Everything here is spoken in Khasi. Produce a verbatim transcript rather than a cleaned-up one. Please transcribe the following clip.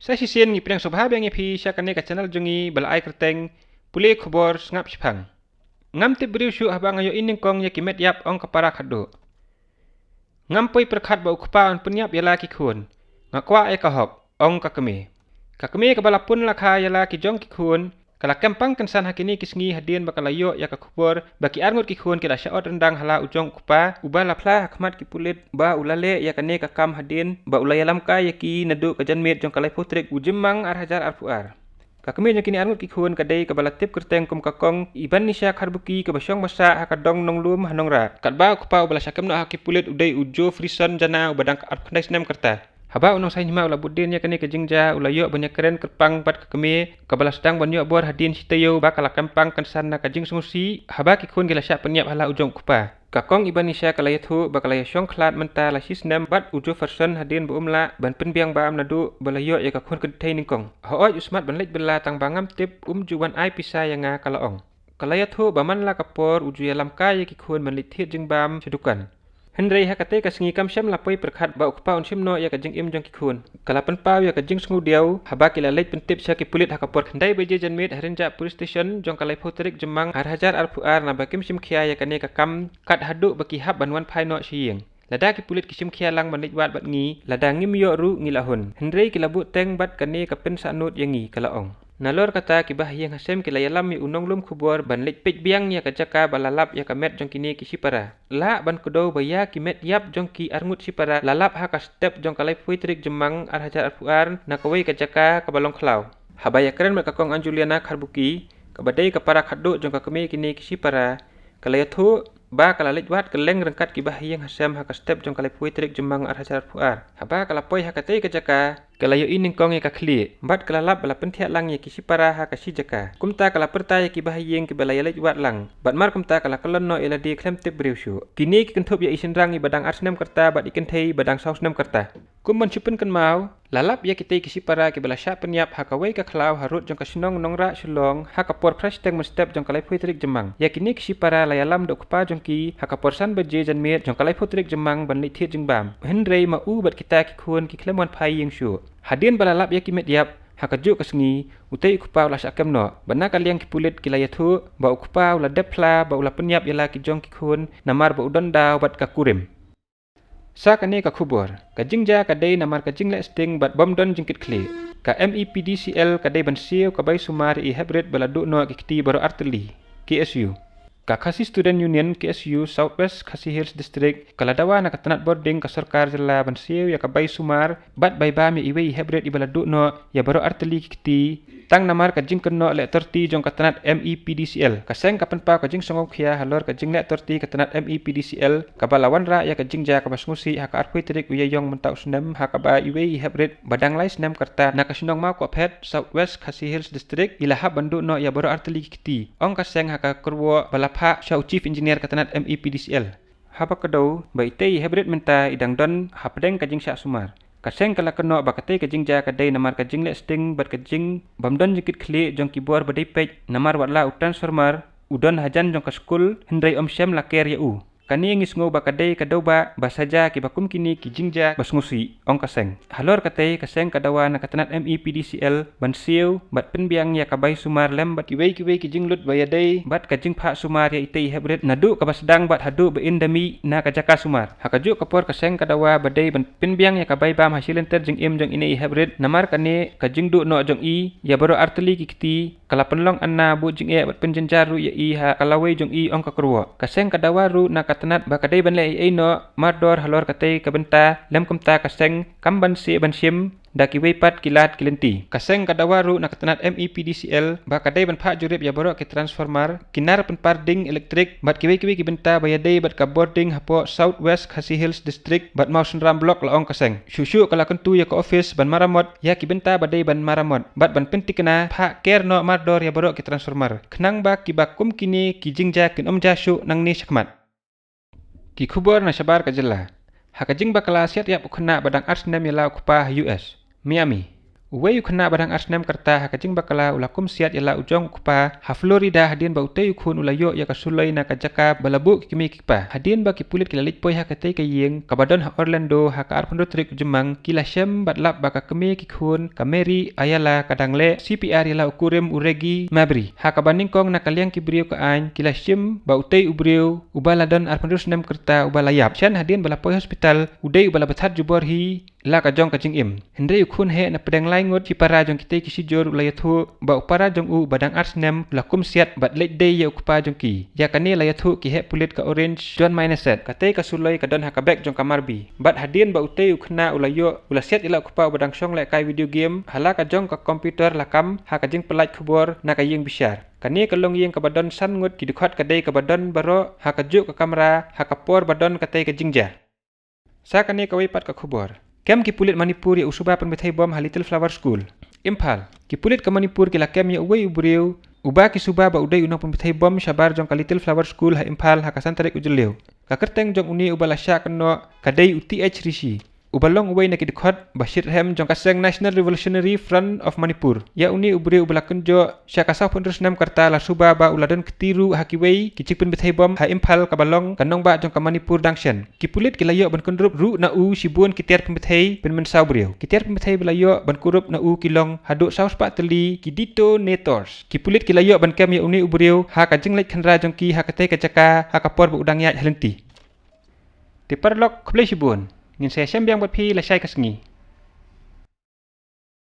Sa shisien ngi pdiang sngewbha biang ïa phi sha kane ka channel jong ngi ba la ai kyrteng Pule Khubor Sngap Shiphang. Ngam tip briew shuh haba nga ïohi nyngkong ïa ki met ïap, ong ka para khadduh. Ngam poi pyrkhat ba u kpa un pynïap ïa la ki khun. Nga kwah ïa ka hok, ong ka kmie. Ka kmie kaba la pun la kha ïa la ki jong ki khun, ka la kem pang kynsan ha kine ki sngi hadien ba ka la ïoh ïa ka khubor ba ki arngut ki khun ki la shah ot ryndang ha la u jong u kpa, uba la phla ha khmat ki pulit ba u la leh ïa kane ka kam hadien ba u la ïalam kai ïa ki naduh ka janmiet jong ka laiphew tarik u Jymmang ar hajar arphew ar. Ka kmie jong kine arngut ki khun ka dei kaba la tip kyrteng kum ka Kong Ibanisha Kharbuki, kaba shong ba sah ha ka dong Nonglum ha Nongrah. Katba u kpa uba la shah kem noh ha ki pulit u dei u Joe Frison Jana, uba dang arphew khyndai snem ka rta. Haba u nongsaiñ hima u la bud dien ïa kane ka jingjia, u la ïoh ban ïakren kyrpang bad ka kmie, kaba la sdang ban ïoh bor hadien shi taïew ba ka la kem pang kynsan na ka jingsngewsih haba ki khun ki la shah pynïap ha la u jong u kpa. Ka Kong Ibanisha ka la ïathuh ba ka la ïashong khlad mynta la shi snem bad u Joe Frison hadien ba um lah ban pynbiang bam naduh ba la ïoh ïa ka khun kynthei nyngkong. Hooid, u smat ban leit bylla, tang ba ngam tip, um ju wan ai pisa ïa nga, ka la ong. Ka la ïathuh ba man la ka por u ju ïalam kai ïa ki khun ban leit thied jingbam sha dukan. Hynrei ha katei ka sngi kam shym la poi pyrkhat ba u kpa un shim noh ïa ka jingim jong ki khun. Ka la pynpaw ïa ka jingsngewdiaw haba ki la leit pyntip sha ki pulit ha ka por khyndai baje janmiet ha Rynjah Police Station jong ka laiphew tarik Jymmang ar hajar arphew ar, naba kim shim khia ïa kane ka kam kat haduh ba ki hap ban wan phai noh sha ïing. Lada ki pulit ki shim khia lang ban leit wad bad ngi, lada ngim ïoh ruh ngi la hun. Hynrei ki la buh teng bad kane ka pynsahnud ïa ngi, ka la ong. Nalor kata, ki bahaïing hasem ki la ïalam ïa u nonglum khubor ban leit peit biang ïa ka jaka ba la lap ïa ka met jong kine ki shipara. Lah ban kdew ba ïa ki met ïap jong ki arngut shipara la lap ha ka step jong ka laiphew tarik Jymmang ar hajar arphew ar na kawei ka jaka kaba long khlaw. Haba ïakren bad ka Kong Anjuliana Kharbuki, kaba dei ka para khadduh jong ka kmie kine ki shipara, ka la ïathuh ba ka la leit wad kylleng ryngkat ki bahaïing hasem ha ka step jong ka laiphew tarik Jymmang ar hajar arphew ar. Haba ka la poi ha katei ka jaka, ka la ïohi nyngkong ïa ka khlieh bad ka la lap ba la pynthiah lang ïa ki shipara ha ka shi jaka. Kumta ka la pyrta ïa ki bahaïing kiba la ïaleit wad lang, bad mar kumta ka la kyllon noh ïa lade khlem tip briew shuh. Kine ki kynthup ïa i shynrang iba dang ar snem ka rta bad i kynthei ba dang saw snem ka rta. Kum ban shu pynkynmaw, la lap ïa kitei ki shipara kiba la shah pynïap ha kawei ka khlaw harud jong ka shnong Nongrah Shillong ha ka por phra shiteng mynstep jong ka laiphew tarik Jymmang. Ïa kine ki shipara la ïalam da u kpa jong ki ha ka por san baje janmiet jong ka laiphew tarik Jymmang ban leit thied jingbam. Hynrei ma u bad kita ki khun ki khlem wan phai ïing shuh. Hadien ba la lap ïa ki met ïap ha kajuh ka sngi, utei u kpa u la shah kem noh. Bad na ka liang ki pulit ki la ïathuh ba u kpa u la dep phla ba u la pynïap ïa la ki jong ki khun namar ba u don daw bad ka kurim. Sa kane ka khubor, ka jingjia ka dei namar ka jingleh sting bad bym don jingkitkhlieh. Ka M E P D C L ka dei ban siew ka bai sumar ïa i hep rit ba la duh noh ki kti baroh artylli, K S U. Ka Khasi Student Union, K S U, South West Khasi Hills District, ka la dawa na ka tnat bording ka sorkar jylla ban siew ïa ka bai sumar bad bai bam ïa iwei i hep rit iba la duh noh ïa baroh artylli ki kti, tang namar ka jingkynnoh leh torti jong ka tnat M E P D C L. Ka seng ka pynpaw ka jingsngewkhia halor ka jingleh torti ka tnat M E P D C L, kaba la wanrah ïa ka jingjia kaba sngewsih ha ka arphew tarik u Ïaïong mynta u snem, ha kaba iwei i hep rit ba dang lai snem ka rta na ka shnong Mawkohphet, South West Khasi Hills District, i la hap ban duh noh ïa baroh artylli ki kti, ong ka seng ha ka kyrwoh ba la phah sha u Chief Engineer ka tnat M E P D C L. Haba kdew ba itei i hep rit mynta i dang don hapdeng ka jingshah sumar. Ka seng ka la kynnoh ba katei ka jingjia ka dei namar ka jingleh sting bad ka jing bym don jingkitkhlieh jong ki bor ba dei peit, namar wat la u transformer u don hajan jong ka skul, hynrei ym shym la ker ïa u. Kane ngi sngew ba ka dei ka dewbah ba sa jia kiba kum kine ki jingjia ba sngewsih, ong ka seng. Halor katei ka seng ka dawa na ka tnat M E P D C L ban siew bad pynbiang ïa ka bai sumar lem bad kiwei kiwei ki jinglut ba ïadei bad ka jingphah sumar ïa itei i hep rit naduh kaba sdang bad haduh ba in da mih na ka jaka sumar. Ha kajuh ka por ka seng ka dawa ba dei ban pynbiang ïa ka bai bam ha shi lynter jingim jong ine i hep rit, namar kane ka jingduh noh jong i ïa baroh artylli ki kti ka la pynlong anna buh jingeh bad pynjynjar ruh ïa i ha ka lawei jong i, ong ka kyrwoh. Ka seng ka dawa ruh na ka tnat ba ka dei ban leh ei ei noh mardor halor katei ka bynta, lym kumta ka seng kam ban seh ban shim da kiwei pat ki lad ki lynti. Ka seng ka dawa ruh na ka tnat M E P D C L ba ka dei ban phah jurip ïa baroh ki transformer, ki nar pynpar ding elektrik bad kiwei kiwei ki bynta ba ïadei bad ka bording hapoh South West Khasi Hills District bad Mawsynram Block, la ong ka seng. Shuh shuh ka la kyntu ïa ka office ban maramot ïa ki bynta ba dei ban maramot bad ban pyntikna phah ker noh mardor ïa baroh ki transformer, khnang ba kiba kum kine ki jingjia kin ym jia shuh nangne shakhmat. Ki khubor na shabar ka jylla. Ha ka jingbakla siat ïap u khynnah ba dang ar snem ïa la u kpa ha U S, Miami, u Uwei u khynnah ba dang ar snem ka rta ha ka jingbakla u la kum siat ïa la u jong u kpa ha Florida hadien ba utei u khun u la ïoh ïa ka suloi na ka jaka ba la buh ki kmie ki kpa. Hadien ba ki pulit ki la leit poi ha katei ka ïing kaba don ha Orlando ha ka arphew tarik u Jymmang, ki la shem bad lap ba ka kmie ki khun ka Mary Ayala ka dang leh C P R ïa la u kurim u Reggie Mabry. Ha kaba nyngkong na ka liang ki briew ka aiñ ki la shim ba utei u briew uba la don arphew snem ka rta uba la ïap shen hadien ba la poi hospital u dei uba la bthad jubor hi la ka jong ka jingim. Hynrei u khun heh na pdeng lai ngut shipara jong kitei ki shijur u la ïathuh ba u para jong u ba dang ar snem u la kum siat bad leit dei ïa u kpa jong ki. Ïa kane la ïathuh ki heh pulit ka Orange John Minettswset. Katei ka suloi ka don ha ka bek jong ka marbi. Bad hadien ba utei u khynnah u la ïoh u la siat ïa la u kpa uba dang shong lehkai video game ha la ka jong ka computer la kam ha ka jingpyllait khubor na ka ïing bishar. Kane ka longïing kaba don san ngut ki dkhot ka dei kaba don baroh ha kajuh ka kamra ha ka por ba don katei ka jingjia. Sa kane kawei pat ka khubor. Kem ki pulit Manipur ïa u suba pynbthei bom ha Little Flower School, Imphal. Ki pulit ka Manipur ki la kem ïa uwei u briew uba ki suba ba u dei u nongpynbthei bom shabar jong ka Little Flower School ha Imphal ha ka san tarik u Jylliew. Ka kyrteng jong une uba la shah kynnoh ka dei u T H Rishi, uba long uwei na ki dkhot ba shitrhem jong ka seng National Revolutionary Front of Manipur. Ïa une u briew uba la kynjoh sha ka sawphew snem ka rta la suba ba u la don kti ruh ha kiwei ki jingpynbthei bom ha Imphal kaba long ka nongbah jong ka Manipur dang shen. Ki pulit ki la ïoh ban kynrup ruh na u shibun ki tiar pynbthei pynmynsaw briew. Ki tiar pynbthei ba la ïoh ban kynrup na u ki long haduh saw spah tylli ki detonators. Ki pulit ki la ïoh ban kem ïa une u briew ha ka jingleit khynra jong ki ha katei ka jaka ha ka por ba u dang ïaid ha lynti. Te paralok, khublei shibun. Ngin sa ïashem biang bad phi lashai ka sngi.